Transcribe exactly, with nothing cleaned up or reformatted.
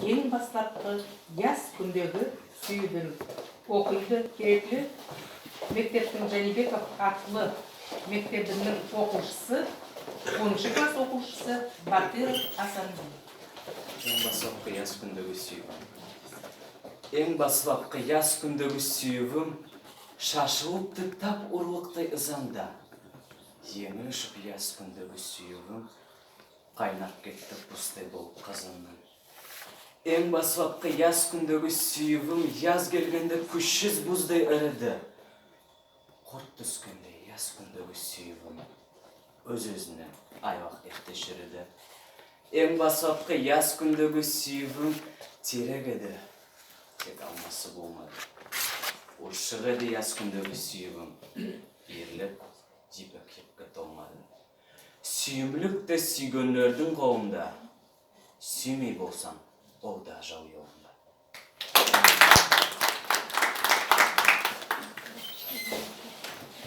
Энъ баслапкы яс куьндеги суьйивим. Окыйды Терекли-Мектебтинъ Джанибеков атлы мектебининъ окувшысы, оныншы класс окувшысы Батыров Асанбий. Энъ баслапкы яс куьндеги суьйивим. Энъ баслапкы яс куьндеги суьйивим шашылыпты тап урлыктай ызанда. Енъил ушып яс куьндеги суьйивим кайнап кетти бустай болып казаннан. Энъ баслапкы яс куьндеги суьйивим яз келгенде куьшсиз буздай ириди. Курт туьскендей яс куьндеги суьйивим оьз-оьзиннен айлак эрте шириди. Энъ баслапкы яс куьндеги суьйивим терек эди, тек алмасы болмады. Уршык эди яс куьндеги суьйивим, эрлик йипек йипке толмады. Суьйимлик те суьйгенлердинъ колында, суьймей болсанъ, ол да аьжел йолында.